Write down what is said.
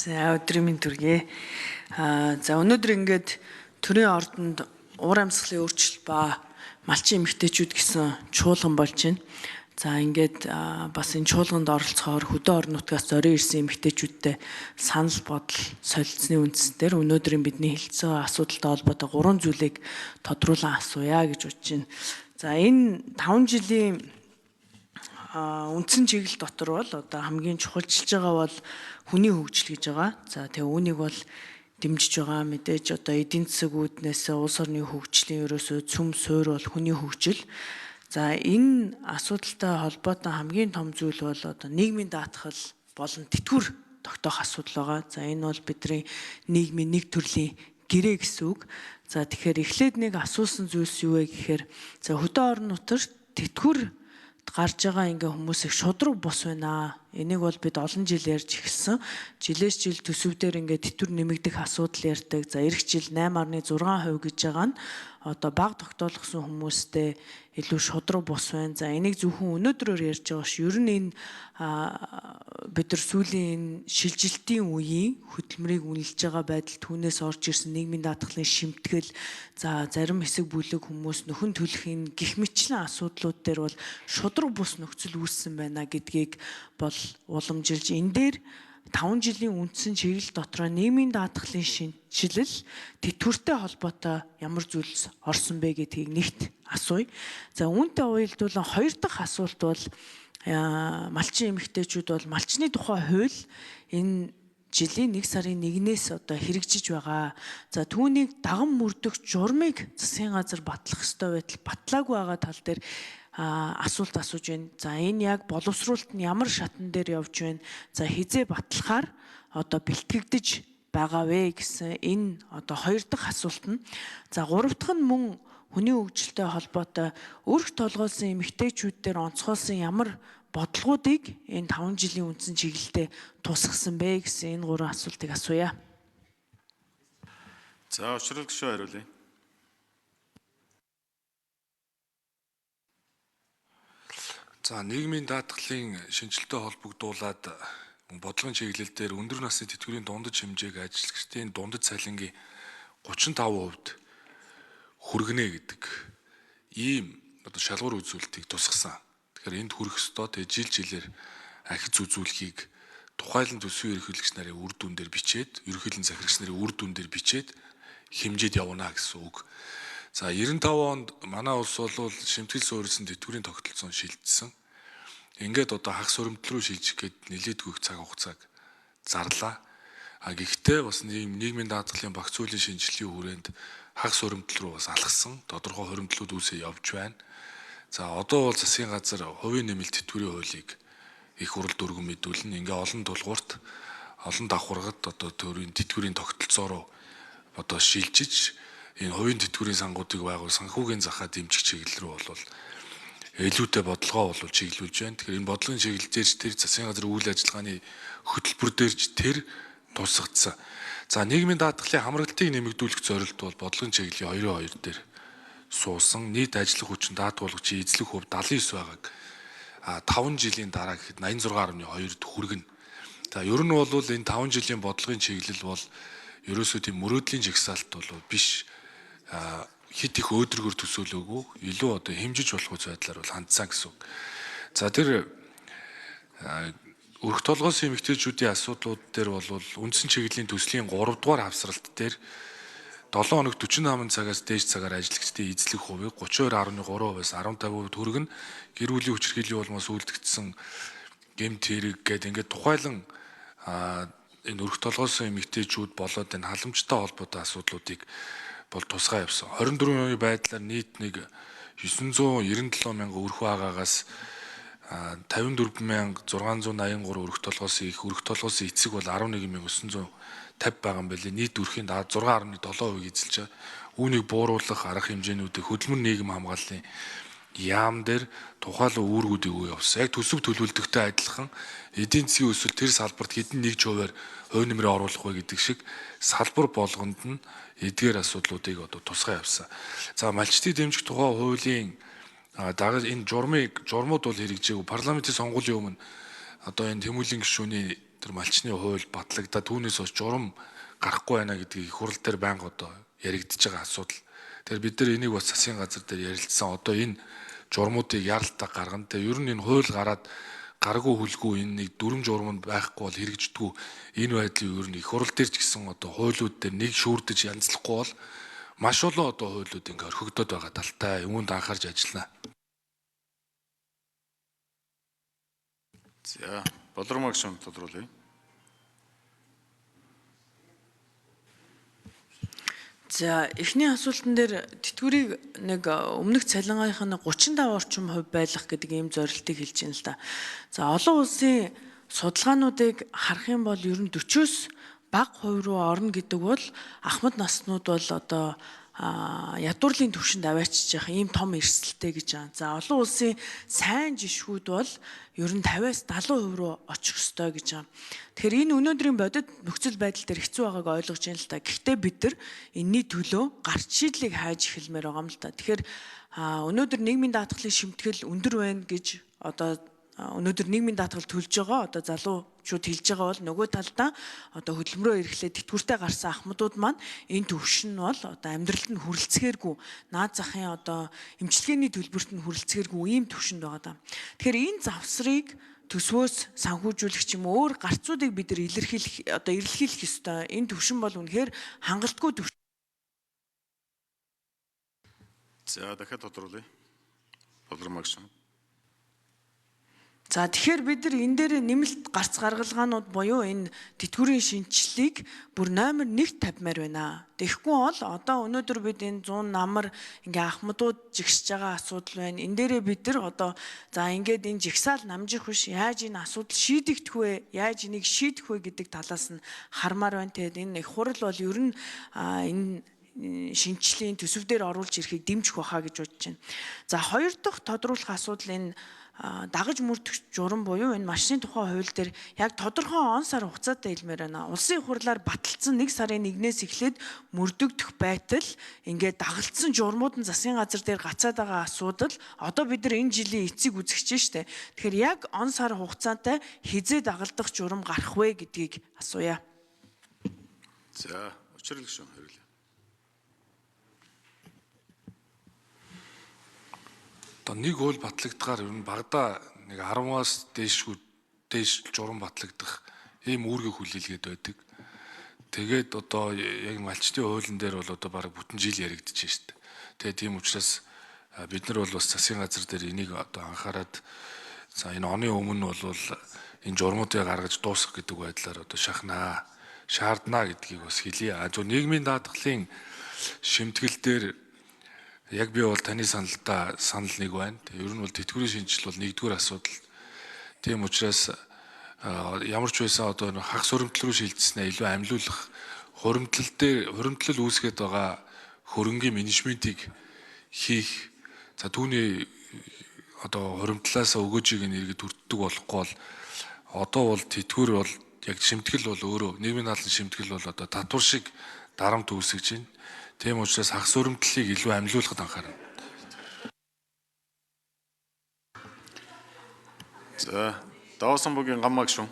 За өдрийн мэнд төргий. За өнөөдөр ингээд төрийн ордонд уур амьсгалын өөрчлөлт ба малчин эмэгтэйчүүд гэсэн чуулган болж байна. За ингээд бас энэ чуулганд оролцохоор хөдөө орон нутгаас зорин ирсэн эмэгтэйчүүдтэй санал бодол солилцсны үндсэн дээр өнөөдрийн бидний хэлцээ асуудалтай холбоотой гурван зүйлийг тодруулан асууя гэж бодож байна. За энэ 5 жилийн үндсэн чиглэл дотор бол одоо хамгийн чухалчилж байгаа бол хүний хөгжил гэж байгаа. За тэгээ үүнийг бол дэмжиж байгаа. Мэдээж одоо эдийн засаг үүднээс улс орны хөгжлийн ерөөсөө цөм суур бол хүний хөгжил. За энэ асуудалтай холбоотой хамгийн том зүйл бол одоо нийгмийн даатгал болон тэтгэвэр тогтоох асуудал байгаа. За энэ бол бидний нийгмийн нэг төрлийн гэрээ гэсэн үг. За тэгэхээр эхлээд нэг асуусан зүйлс юу вэ гэхээр за хөдөө орон нутагт тэтгэвэр гарч байгаа ингээ хүмүүс их шудраг бус байна. Энийг бол бид олон жил ярьж эхэлсэн. Жилээс жил төсөв дээр ингээ тэтгэвэр нэмэгдэх асуудал ярьдаг. За эх жил 8.6% гэж байгаа нь одоо бага тогтоолгосон хүмүүстэй илүү шудраг бус байна. За энийг зөвхөн өнөөдрөөр ярьж байгаа ш. Ер нь энэ бид нар сүүлийн энэ шилжилтийн үеийн хөдөлмөрийг үнэлж байгаа байдал түүнээс орж ирсэн нийгмийн даатгалын шимтгэл, за зарим хэсэг бүлэг хүмүүс нөхөн төлөх энэ гих мэтчлэн асуудлууд дээр бол шудраг бус нөхцөл үүссэн байна гэдгийг бол уламжилж энэ дээр 5 жилийн үндсэн чиглэл дотроо нийгмийн даатгалын шинэчлэл тэтгэвртэй холбоотой ямар зүйлс орсон бэ гэдгийг нэгт асууя. За үүнтэй уялдуулан хоёр дахь асуулт бол малчин эмэгтэйчүүд бол малчны тухай хууль энэ жилийн 1 сарын 1-ээс одоо хэрэгжиж байгаа. За түүнийг даган мөрдөх журмыг засгийн газар батлах ёстой байтал батлаагүй байгаа тал дээр асуулт асууж байна. За энэ яг боловсруулалт нь ямар шатн дээр явж байна? За хизээ батлахаар одоо бэлтгэгдэж байгаа вэ гэсэн энэ одоо хоёр дахь асуулт нь. За гурав дахь нь мөн хүний хөгжилтэй холбоотой өрх толгойлсон эмэгтэйчүүд дээр онцгойлсон ямар бодлогоодыг энэ 5 жилийн үндсэн чиглэлдээ тусгасан бэ гэсэн энэ гурван асуултыг асууя. За учрал гишүүн хариулъя. За нийгмийн даатгалын шинжилэлтэй холбогдуулаад бодлогын чиглэл дээр өндөр насны тэтгэврийн дундаж хэмжээг ажилчдын дундаж цалингийн 35% хүргэнэ гэдэг ийм одоо шалгуур үзүүлэлтийг тусгасан. Тэгэхээр энд хүрэх ёстой. Тэгээ жил жилээр ахиц үзүүлэхийг тухайлан төсвийн ерөнхийлөгч нарын үр дүн дээр бичээд, ерөнхийлөн захирагч нарын үр дүн дээр бичээд хэмжээд явна гэсэн үг. За 95 онд манай улс бол шимтгэл суурилсан тэтгэврийн тогтолцоонд шилжсэн. Ингээд одоо хагас хуримтлал руу шилжих гээд нэлээдгүй их цаг хугацааг зарлаа. А гэхдээ бас нийгмийн даатгалын багц хуулийн шинжилгээний хүрээнд хагас хуримтлал руу бас алхсан. Тодорхой хуримтлалууд үүсээ явж байна. За одоо бол засгийн газар хувийн нэмэлт тэтгэврийн хуулийг их хурал дөргөн мэдүүлнэ. Ингээ олон тулгуурт, олон давхаргад одоо төрийн тэтгэврийн тогтолцоо руу одоо шилжиж энэ хувийн тэтгэврийн сангуудыг байгуул санхүүгийн захаа дэмжих чиглэл рүү бол илүүтэй бодлогоо бол чиглүүлж байна. Тэгэхээр энэ бодлогын чиглэл дээр ч тэр засгийн газрын үйл ажиллагааны хөтөлбөр дээр ч тэр тусгагдсан. За нийгмийн даатгалын хамрагдалтыг нэмэгдүүлэх зорилт бол бодлогын чиглэлийн 2-2 дээр суусан. Нийт ажиллах хүчин даатгуулагчийн эзлэх хувь 79 байгааг 5 жилийн дараа гэхэд 86.2-д хүргэнэ. За ер нь бол энэ 5 жилийн бодлогын чиглэл бол ерөөсөө тийм мөрөөдлийн жагсаалт бол биш, хит их өөдрөгөр төсөөлөөгүй, илүү одоо хэмжиж болох үз байдлаар бол хандсан гэсэн үг. За тэр өрх толгойн эмэгтэйчүүдийн асуудлууд дээр бол үндсэн чиглэлийн төслийн 3 дугаар хавсралт дээр 7 хоног 48 цагаас дээш цагаар ажиллагчдын эзлэх хувийг 32.3%-аас 15% хүргэнэ. Гэр бүлийн хүчирхийллийн улмаас үлдэгдсэн гэмт хэрэг гэдэг ингээд тухайлан энэ өрх толгойсон эмэгтэйчүүд болоод энэ халамжтай холбоотой асуудлуудыг бол тусгай явсан. 24 оны байдлаар нийт нэг 997 мянган өрх байгаагаас 54,683 өрх толгойсон их өрх толгойсон эцэг бол 11,950 байгаа юм байлээ. Нийт өрхийн 6.7% эзэлж байгаа. Үүнийг бууруулах арга хэмжээнүүдийг хөдөлмөр нийгэм хамгааллын яам дээр тухайлан үүргүүдийг өгөө явсан. Яг төсөв төлөвлөдөгтэй адилхан эдийн засгийн өсөлт тэр салбарт хэдэн нэг хувиар хувь нэмрээ оруулах вэ гэдэг шиг салбар болгонд нь эдгээр асуудлуудыг одоо тусгай явсан. За малчдыг дэмжих тухай хуулийн дагаж энэ журмыг журмууд бол хэрэгжээгүй. Парламентын сонгуулийн өмнө одоо энэ Тэмүүлэн гишүүний тэр малчны хууль батлагдаад түүнээс хойш журам гарахгүй байна гэдгийг их хурал дээр байнга одоо яригдж байгаа асуудал. Тэгэхээр бид нар энийг бас засгийн газар дээр ярилцсан. Одоо энэ журмуудыг яралтаа гаргана. Тэгээ ер нь энэ хууль гараад гаргүй хүлгүй энэ нэг дүрм журам нь байхгүй бол хэрэгждэггүй. Энэ байдлыг ер нь их хурал дээр ч гэсэн одоо хуулиуд дээр нэг шүүрдэж янзлахгүй бол маш олон одоо хуулиуд ингээ орхигдоод байгаа талтай. Үүнд анхаарч ажиллана. За, Болормог шун тодруулъя. За, эхний асуултан дээр тэтгэврийг нэг өмнөх цалингынх нь 35 орчим хувь байлгах гэдэг ийм зорилтыг хэлж байна л да. За, олон улсын судалгаануудыг харах юм бол ер нь 40-оос бага хувь руу орно гэдэг бол ахмад наснууд бол одоо ядуурлын түвшинд аваачиж явах ийм том эрсдэлтэй гэж байгаа. За, олон улсын сайн жишгүүд бол ер нь 50-аас 70% руу очих ёстой гэж байгаа. Тэгэхээр энэ өнөөдрийн бодит нөхцөл байдал дээр хэцүү байгааг ойлгож байна л та. Гэхдээ бид нар энэний төлөө гарч шийдлийг хайж эхэлмээр байгаа юм л та. Тэгэхээр өнөөдөр нийгмийн даатгалын шимтгэл өндөр байна гэж одоо өнөөдөр нийгмийн даатгал төлж байгаа одоо залуучууд хэлж байгаа бол нөгөө талдаа одоо хөдөлмөрөө эрхлээд тэтгэвртэй гарсан ахмадууд маань энэ төвшин нь бол одоо амьдралд нь хүрэлцээргүй наад захын одоо эмчилгээний төлбөрт нь хүрэлцээргүй ийм төвшөнд байгаа даа. Тэгэхээр энэ завсрыг төсвөөс санхүүжүүлэх ч юм уу өөр гарцуудыг бид нар илэрхийлэх одоо эрэлхийлэх ёстой. Энэ төвшин бол үнэхээр хангалтгүй төвшин. За, дахиад тодруулъя. Болормог шун. За, тэгэхээр бид нар энэ дээр нэмэлт гарц гаргалгаанууд буюу энэ тэтгэврийн шинэчлэлийг бүр номер 1 тавьмаар байна. Тэгэхгүй бол одоо өнөөдөр бид энэ 100 намар ингээ ахмадууд жигсэж байгаа асуудал байна. Энэ дээрээ бид нар одоо за ингээд энэ жигсаал намжих биш, яаж энэ асуудал шийдэгдэх вэ? Яаж энийг шийдэх вэ гэдэг талаас нь хармаар байна. Тэгээд энэ их хурал бол ер нь энэ шинэчлийн төсөв дээр оруулж ирэхийг дэмжих байхаа гэж бодож байна. За, хоёр дахь тодруулах асуудал энэ дагаж мөрдөх журам буюу энэ машины тухай хууль дээр яг тодорхой он сар хугацаатай хэлмээр байна. Улсын их хурлаар баталсан 1 сарын 1-ээс эхлээд мөрдөгдөх байтал ингээд дагалдсан журмууд нь засгийн газар дээр гацаад байгаа асуудал одоо бид нар энэ жилийн эцсийг үзэж штэ. Тэгэхээр яг он сар хугацаатай хизээ дагалдах журам гарах вэ гэдгийг асууя. За, учрал гишүүн хариулъя. Одоо нэг хууль батлагдахаар ер нь багадаа нэг 10-аас дээшгүй дээш журам батлагдах ийм үүргийг хүлээлгээд байдаг. Тэгээд одоо яг малчдын хуулийн дээр бол одоо бараг бүтэн жил яригдчихэв шүү дээ. Тэгээд тийм учраас бид нар бол бас засгийн газар дээр энийг одоо анхаарад за энэ оны өмнө бол энэ журмуудыг гаргаж дуусгах гэдэг байдлаар одоо шахнаа, шаарднаа гэдгийг бас хэлье. А зөв нийгмийн даатгалын шимтгэл дээр яг би бол таны саналдаа санал нэг байна. Ер нь бол тэтгэврийн шинжил бол нэгдүгээр асуудал. Тийм учраас ямар ч байсан одоо хагас хуримтлал руу шилжснээ илүү амьлуулах, хуримтлал дээр хуримтлал үүсгээд байгаа хөрөнгийн менежментийг хийх. За, түүний одоо хуримтлалаас өгөөжийг нь иргэд хүртдэг болохгүй бол одоо бол тэтгэвэр бол яг шимтгэл бол өөрөө нийгмийн наалын шимтгэл бол одоо татвар шиг дарамт үүсгэж байна. Тийм учраас хагас хуримтлалыг илүү амьлуулахад анхаарна. За, Даваасан бугийн гам агшун.